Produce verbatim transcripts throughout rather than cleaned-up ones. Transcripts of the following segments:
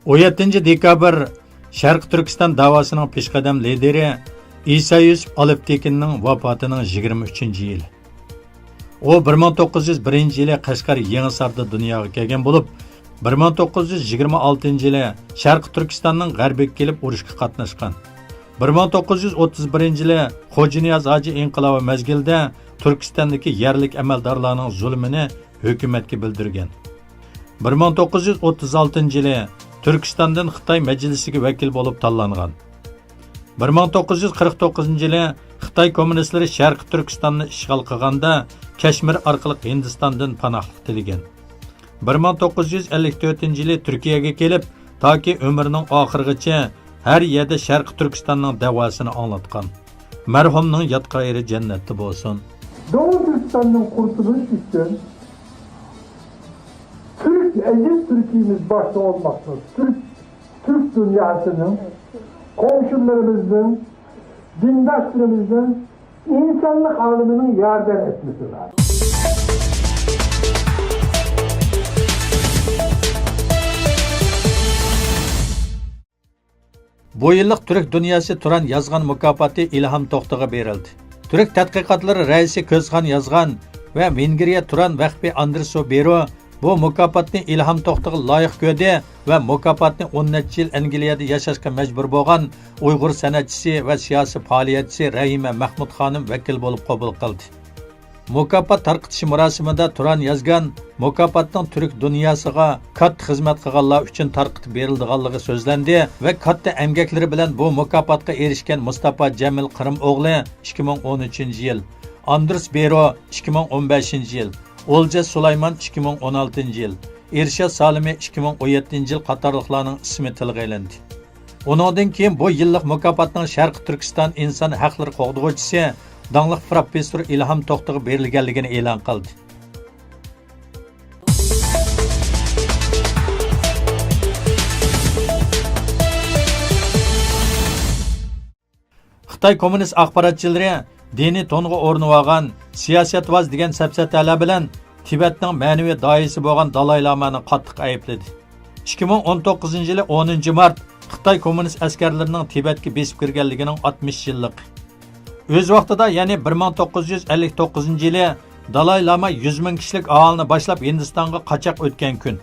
ئون يەتتىنچى دېكابىر، شەرقىي تۈركىستان داۋاسىنىڭ پېشقەدەم لىدېرى ئىسا يۈسۈپ ئالپتېكىننىڭ ۋاپاتىنىڭ يىگىرمە ئۈچىنچى يىلى. ئۇ بىر مىڭ توققۇز يۈز بىرىنچى يىلى قەشقەر يېڭىساردا دۇنياغا كەلگەن بولۇپ، بىر مىڭ توققۇز يۈز يىگىرمە ئالتىنچى يىلى شەرقىي تۈركىستاننىڭ غەربىگە كېلىپ ئۇرۇشقا قاتناشقان. بىر مىڭ توققۇز يۈز ئوتتۇز بىرىنچى يىلى خوجانىياز ھاجى ئىنقىلابى مەزگىلىدە تۈركىستاندىكى يەرلىك ئەمەلدارلارنىڭ زۇلۇمىنى ھۆكۈمەتكە بىلدۈرگەن. بىر مىڭ توققۇز يۈز ئوتتۇز ئالتىنچى يىلى تۈركىستاندىن خىتاي مەجلىسىگە ۋەكىل بولۇپ تاللانغان. بىر مىڭ توققۇز يۈز قىرىق توققۇزىنچى يىلى خىتاي كوممۇنىستلىرى شەرقىي تۈركىستاننى ئىشغال قىلغاندا، كەشمىر ئارقىلىق ھىندىستاندىن پاناھلىق تىلىگەن. بىر مىڭ توققۇز يۈز ئەللىك تۆتىنچى يىلى تۈركىيەگە كېلىپ، تاكى ئۆمرىنىڭ ئاخىرىغىچە ھەر يەردە شەرقىي تۈركىستاننىڭ دەۋاسىنى ئاڭلاتقان. مەرھۇمنىڭ ياتقان يېرى جەننەتتە بولسۇن. Doğu Türkistan'ın kurtuluşu için Türk, eziz Türkiye'miz başta olmak üzere Türk, Türk dünyasının, komşularımızın, dindaşlarımızın, insanlık aleminin yardım etmesi lazım. بۇ يىللىق تۈرك دۇنياسى تۇران يازغان مۇكاپاتى ئىلھام توختىغا بېرىلدى. تۈرك تەتقىقاتلىرى رەئىسى كۆزخان يازغان ۋە ۋېنگرىيە تۇران ۋەخپى ئاندرېس بېرو بۇ مۇكاپاتنى ئىلھام توختىغا لايىق كۆردى ۋە مۇكاپاتنى ئون نەچچە يىل ئەنگلىيەدە ياشاشقا مەجبۇر بولغان ئۇيغۇر سەنئەتچىسى ۋە سىياسىي پائالىيەتچىسى رەھىمە مەخمۇت خانىم ۋەكىل بولۇپ قوبۇل قىلدى. مۇكاپات تارقىتىش مۇراسىمىدا تۇران يازغان مۇكاپاتنىڭ تۈرك دۇنياسىغا كاتتا خىزمەت قىلغانلار ئۈچۈن تارقىتىپ بېرىلىدىغانلىقى سۆزلەندى ۋە كاتتا ئەمگەكلىرى بىلەن بۇ مۇكاپاتقا ئېرىشكەن مۇستاپا جەمىل قىرىم ئوغلى ئىككى مىڭ ئون ئۈچىنچى يىل، ئاندرېس بېرو ئىككى مىڭ ئون بەشىنچى يىل، ئولجاس سۇلايمان ئىككى مىڭ ئون ئالتىنچى يىل، ئېرشات سالىمى ئىككى مىڭ ئون يەتتىنچى يىل قاتارلىقلارنىڭ ئىسمى تىلغا ئېلىندى. ئۇنىڭدىن كېيىن بۇ يىللىق مۇكاپاتنىڭ شەرقىي تۈركىستان ئىنسان ھەقلىرى قوغدىغۇچىسى، داڭلىق پروفېسسور ئىلھام توختىغا بېرىلگەنلىكىنى ئېلان قىلدى. خىتاي كوممۇنىست ئاخباراتچىلىرى دىنىي تونغا ئورىنىۋالغان سىياسەتۋاز دېگەن سەپسەتەلەر بىلەن تىبەتنىڭ مەنىۋى داھىيسى بولغان دالاي لامانى قاتتىق ئەيىبلىدى. ئىككى مىڭ ئون توققۇزىنچى يىلى ئونىنچى مارت خىتاي كوممۇنىست ئەسكەرلىرىنىڭ تىبەتكە بېسىپ كىرگەنلىكىنىڭ ئاتمىش يىللىقى. ئۆز ۋاقتىدا، يەنى بىر مىڭ توققۇز يۈز ئەللىك توققۇزىنچى يىلى دالاي لاما يۈز مىڭ كىشىلىك ئاھالىنى باشلاپ ھىندىستانغا قاچاق ئۆتكەن كۈن.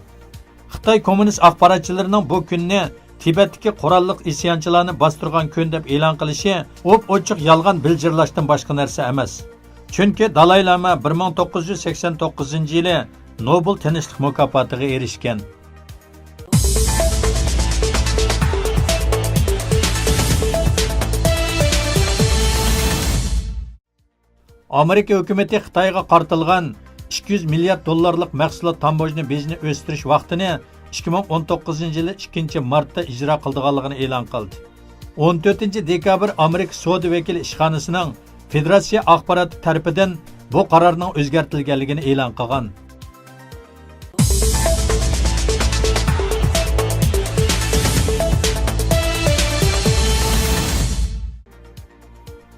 خىتاي كوممۇنىست ئاخباراتچىلىرىنىڭ بۇ كۈننى تىبەتتىكى قوراللىق ئىسيانچىلارنى باستۇرغان كۈن دەپ ئېلان قىلىشى ئوپئوچۇق يالغان بىلجىرلاشتىن باشقا نەرسە ئەمەس. چۈنكى دالاي لاما بىر مىڭ توققۇز يۈز سەكسەن توققۇزىنچى يىلى نوبېل تىنچلىق مۇكاپاتىغا ئېرىشكەن. ئامېرىكا ھۆكۈمىتى خىتايغا قارىتىلغان ئىككى يۈز مىليارد دوللارلىق مەھسۇلات تاموژنا بېجىنى ئۆستۈرۈش ۋاقتىنى ئىككى مىڭ ئون توققۇزىنچى يىلى ئىككىنچى مارتتا ئىجرا قىلىدىغانلىقىنى ئېلان قىلدى. ئون تۆتىنچى دېكابىر ئامېرىكا سودا ۋەكىلى ئىشخانىسىنىڭ فېدېراتسىيە ئاخباراتى تەرىپىدىن بۇ قارارنىڭ ئۆزگەرتىلگەنلىكىنى ئېلان قىلغان.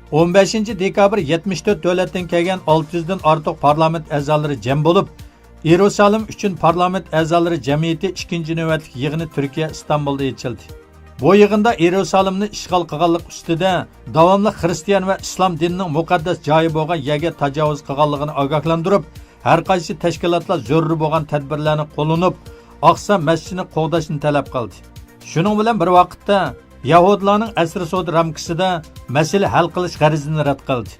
ئون بەشىنچى دېكابىر يەتمىش تۆت دۆلەتتىن كەلگەن ئالتە يۈزدىن ئارتۇق پارلامېنت ئەزالىرى جەم بولۇپ، يېرۇسالىم ئۈچۈن پارلامېنت ئەزالىرى جەمئىيىتى ئىككىنچى نۆۋەتلىك يىغىنى تۈركىيە ئىستانبۇلدا ئېچىلدى. بۇ يىغىندا يېرۇسالىمنى ئىشغال قىلغانلىق ئۈستىدە داۋاملىق خىرىستىيان ۋە ئىسلام دىنىنىڭ مۇقەددەس جايى بولغان يەرگە تاجاۋۇز قىلغانلىقىنى ئاگاھلاندۇرۇپ، ھەر قايسى تەشكىلاتلار زۆرۈر بولغان تەدبىرلەرنى قوللىنىپ، ئاقسا مەسچىتىنى قوغداشنى تەلەپ قىلدى. شۇنىڭ بىلەن بىر ۋاقىتتا، يەھۇدىيلارنىڭ ئەسىر سودا رامكىسىدا مەسىلە ھەل قىلىش غەرىزىنى رەت قىلدى.